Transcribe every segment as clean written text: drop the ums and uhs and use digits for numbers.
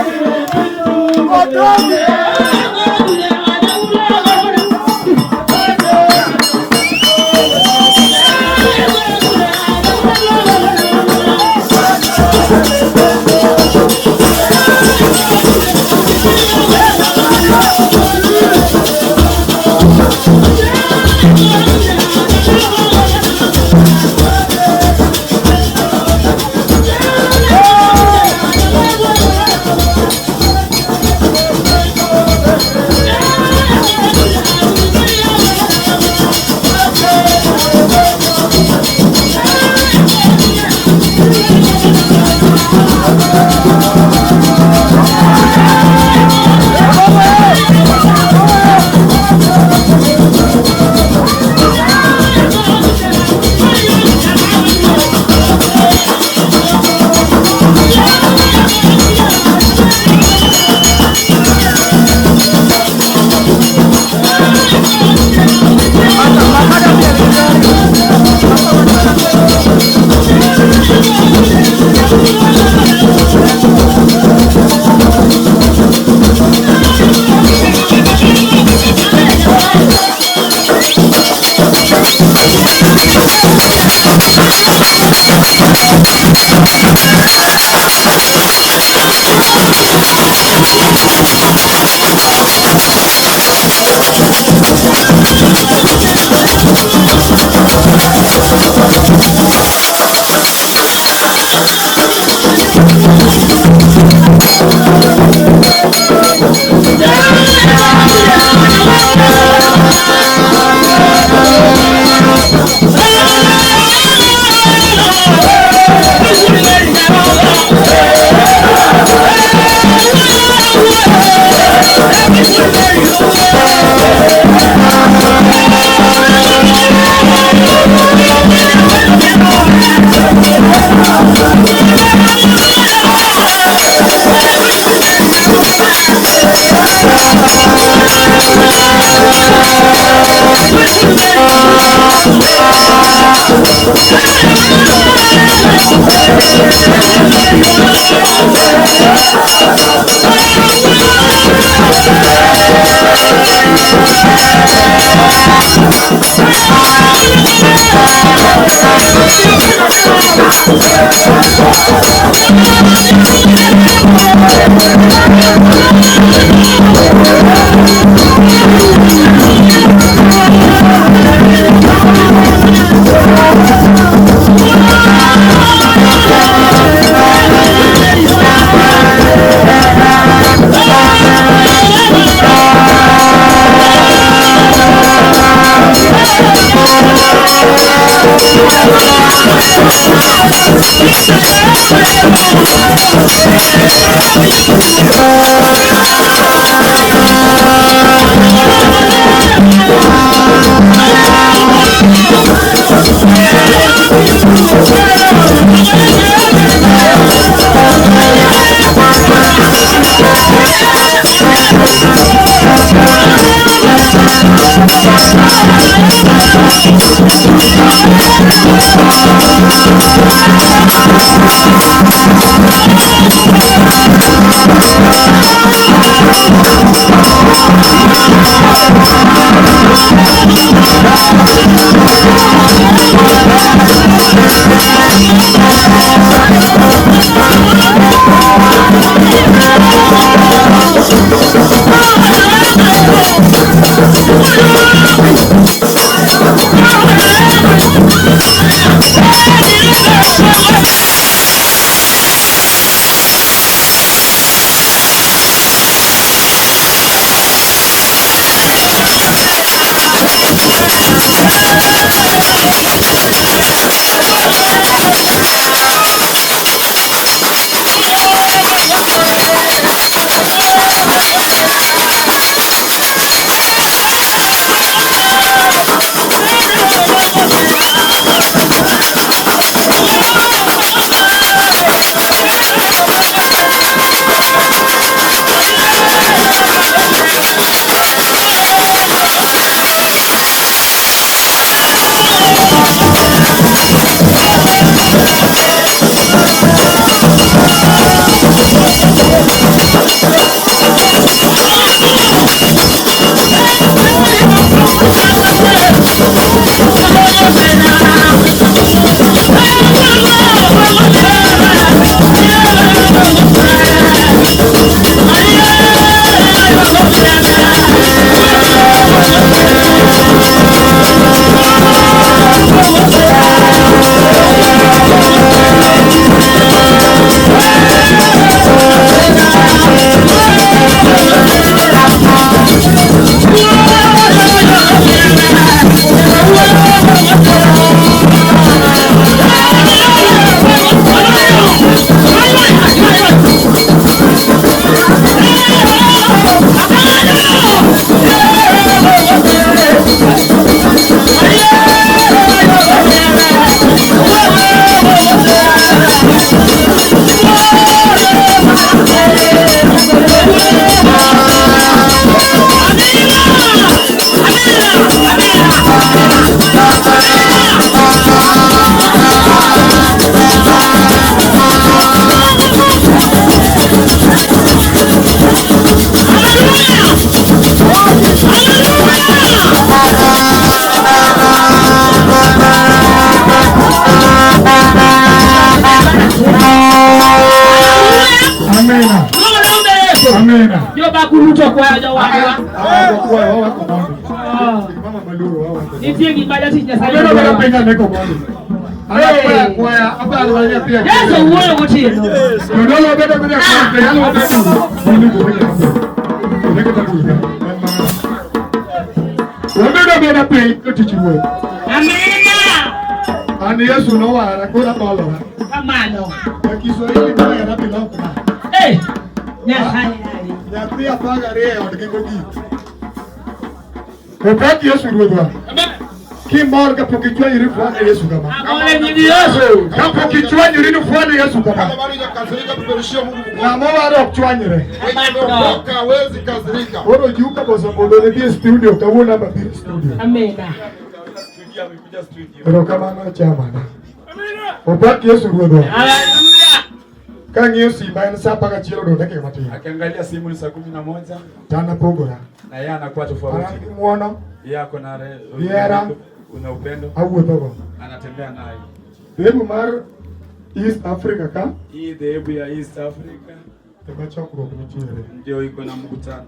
We'll be right back. Amina. Jobakuru to kwayo jowadwa. Ah, kwayo wako mondi. Ah. Mama maluoro wawako. Nitie gima jatich Nyasaye. Abedo mana piny ane komondi. Anakwaya kwaya, abalo mana nyathi achiel. Yesu wuoyo gotieno. Jodolo bedo mana kwaya, to yalo bedo. Mondo obed kata Wabedo abeda piny to tich ruoth. Amina. An Yesu nowara koro abolora. Kamano. E Kiswahili nohera bilokna. Eh. Nyasaye. Nyathi 12 e odgi mogik. Opak Yesu ruodhwa. Kimor kapok ichwanyori fwane Yesu kama. Agole nying Yesu. Kapok ichwanyori ni fwane Yesu kama. Kama bado hujakasirika, peperushia Mungu mkono. Ng'ama owaro ok chwanyre. Mwenye ameokoka hawezi kasirika. Koro Juka Bosambodo ne dhi e studio kawuono aba biro e studio. Amina. Erokamano chamana. Opak Yesu ruodhwa. Haleluya. Kang'iyo simba en saa 11 odong' dakika matin. Akiangalia simu ni saa 11 To an apogora. na yeye anakuwa An tofauti. gi ng'uono Yeye ako na Hera. una upendo, awuothogo. anatembea nayo. Dhehebu mar East Africa ka Hii dhehebu ya East Africa ema chokruok nitiere. ndio iko na mkutano.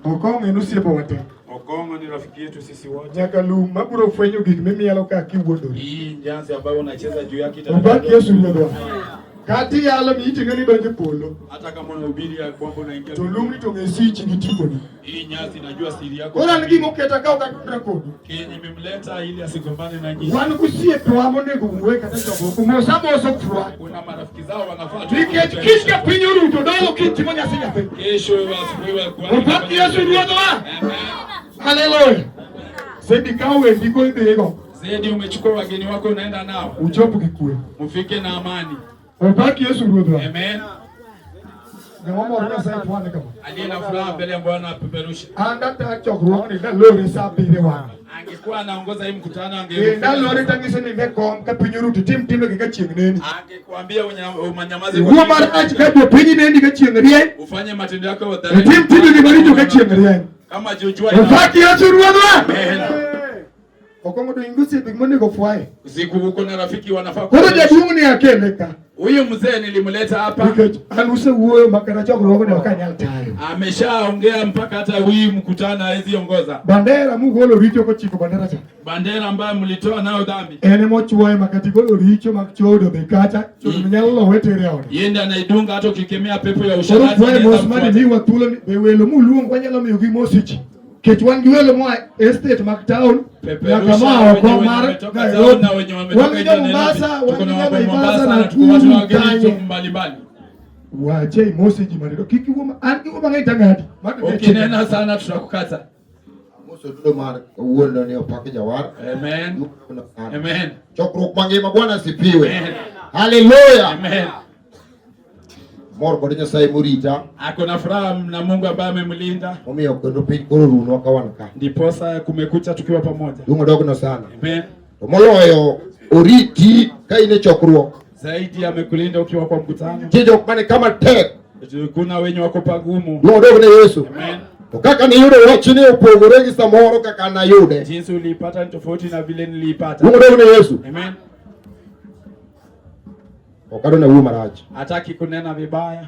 Okong'o en osiepa te. Okong'o ni rafiki yetu sisi wote. Nyaka lum mabiro fwenyo gik mimielo ka kiwuondori. Hii njanzi ambayo unacheza juu yake Opak itatajwa. Yesu ruodhwa. Kata iyalo miiting'e ni donjo e polo. Hata kama unahubiri ya kwamba unaingia To lumni to ng'e sichi gi tiponi. hii nyasi, najua siri yako. Koro an gima oketa ka ok adondra kodu. Kenye imemleta ili asigombane na nyinyi. Wan gosiepewa monego wuoye kata chokruok. Mosa moso fwa. Kuna marafiki zao wanafaa tu. Nikech kiny ka piny oruto dolo kiny timo nyasi nyathi. Kesho asubuhi wa kuhani. Opak Yesu ruodhwa. Amen. Haleluya. Sendi ka wendi ko idhigo. Zedi, umechukua wageni wako unaenda nao, Uchop gi kwe. mfike na amani. Opak Yesu ruodhwa. Amen. Ng'ama mor Nyasaye fwane kama. Aliye na furaha mbele ya Bwana apeperushe. An data chokruogni dalore sa abiriyo wang'e. Angekuwa anaongoza hii mkutano Eh, dalore ange tang'ise ni ne kom ka piny oruto tim timbegi ka chieng' neni. angekuambia unyamaze Iwuo marach ka jopiny neni ka chieng' rieny. ufanye matendo yako ya Itim timbegi maricho ka chieng' rieny. kama jua Opak Yesu ruodhwa. Amen. Okong'o to in gosiepe monego fwaye. Siku uko na rafiki wanafaa Koro kuonyesha. jaduong' ni akele ka. Huyu mzee nilimleta hapa, Nikech an usewuoyo ma kata chokruogni ok anyal tayo. ameshaongea mpaka hata huyu mkutano hawezi ongoza. Bandera mugolo richo kochiko bandera cha. Bandera ambayo mlitoa nayo dhambi, En emochuoye makati golo richo mag chodo dhi kacha, chodo nyalo lowe tere e ode. yeye ndiye anaidunga. Hata ukikemea pepo ya Koro usherati fwaye anaweza mos mane mfuata. miwa thuolo ni be welo muluongo wanyalo miyogi mos ich. Kech wan gi welo moa estate mag town Peperusha nyaka moa wenye oko wenye mar wametoka town Nairobi. na wenye wametoka Wan gi jo nje Mombasa, Nairobi. wan Tuko gi na jo watu wa Naivasha, Mombasa na tuko watu Nakuru, wa wageni kanye. mbalimbali. Wache imose ji maneno. Kik iwuo an giwuo mang'eny tang'adi. Mano ne Ukinena sana tutakukata. Amoso duto mar kawuono ni opak jawar. Amen. Amen. Chokruok mangima Bwana asifiwe. Amen. Haleluya. Amen. Mor kod Nyasaye morita Ako na furaha na Mungu ambaye amemlinda, omiyo kendo piny koro runwa ka wan ka. ndiposa kumekucha tukiwa pamoja. Duong' odogno sana. Amen. To moloyo oriti ka in e chokruok. Zaidi amekulinda ukiwa kwa mkutano. Nitie jok mane kama tek. Kuna wenye wako pagumu. Duong' odog ne Yesu. Amen. To kaka niyudo wachni opogore gi samoro kaka nayude. Jinsi uliipata ni tofauti na vile niliipata. Duong' odog ne Yesu. Amen. Ok adwa nawuo marach. Hataki kunena vibaya.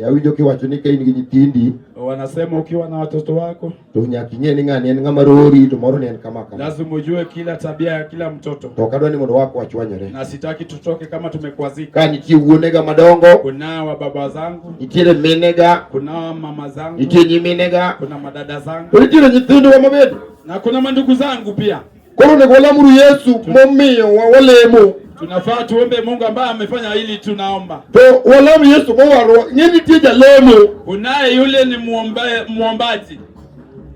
E, awinjo kiwacho ni ka in gi nyithindi Wanasema ukiwa na watoto wako to nyaka ing'e ni ng'ani en ng'ama rori to moro ni en kama kama. lazima ujue kila tabia ya kila mtoto, To ok adwa ni mondo wako wachwanyore. na sitaki tutoke kama tumekwazika. Ka nitie wuonega madongo, Kunao wa baba zangu, nitiere minega, kunao mama zangu, nitie nyiminega, kuna madada zangu to nitiere nyithindwa mabende. na kuna mandugu zangu pia. Koro onego walamuru Yesu momiyo wa walemo. Tunafaa tuombe Mungu ambaye amefanya hili, tunaomba. To walam Yesu mowarwa. Ng'e nitie jalemo. Kunaye yule ni muombaji.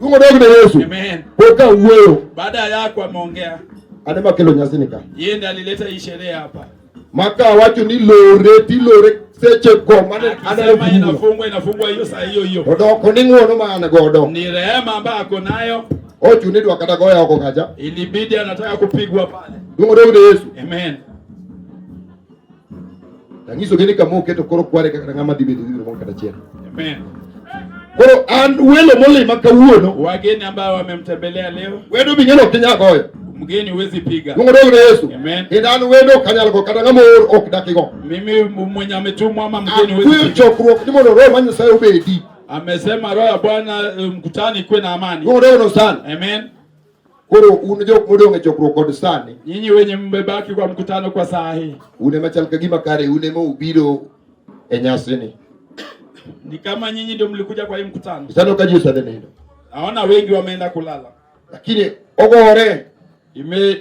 Duong' odog ne Yesu. Amen. Pok awuoyo. Baada ya yako ameongea, An ema akelo nyasini ka. yeye ndiye alileta hii sherehe hapa. Maka awacho ni lore tilore seche go mane aneno Akisema fungulo. inafungwa, inafungwa hiyo saa hiyo hiyo. To doko ni ng'uono ma an godo. Ni rehema ambayo ako nayo, Ochune dwa kata goya oko kacha. ilibidi anataka kupigwa pale. Duong' odog ne Yesu. Amen. Tanyisogi ni kama oketo koro kware kaka ng'ama dhi bedo dhi bedo moro kata achiel. Amen. Koro an welo molima kawuono, Wageni ambao wamemtembelea leo, wendo bing'eno ok inyal goyo. mgeni huwezi piga. Duong' odog ne Yesu. Amen. Kendo an wendo ok anyal go kata ng'ama oor ok dak igo. Mimi mwenye ametumwa ama mgeni huwezi Akweyo piga. chokruok ni mondo Roho mar Nyasaye obedi. Amesema roho ya Bwana mkutano ikuwe na amani. Duong' sani. Amen. Koro un jok modong' e chokruok kod sani, Nyinyi wenye mmebaki kwa mkutano kwa saa hii, un ema chal ka gima kare un ema ubiro e nyasini. Ni kama nyinyi ndio mlikuja kwa hii mkutano. Sano ka ji osedhi nindo. Naona wengi wameenda kulala. Lakini ogore.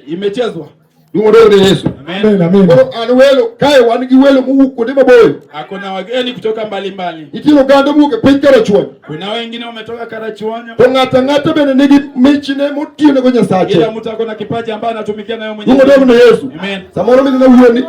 Imechezwa. Duong' odog ne Yesu. Amen. Amen, amen. Koro an welo kae wan gi welo mowuok kuonde maboyo. Akona wageni kutoka mbalimbali. Nitiere oganda mowuok e piny Karachuonyo. Kuna wengine wametoka Karachuonyo. To ng'ato ang'ata bende nigi michne motiyonego Kila Nyasache. mtu ako na kipaji ambayo anatumikia nayo Duong' Mwenyezi. odog ne Yesu. Amen. Samoro midhi nawuoni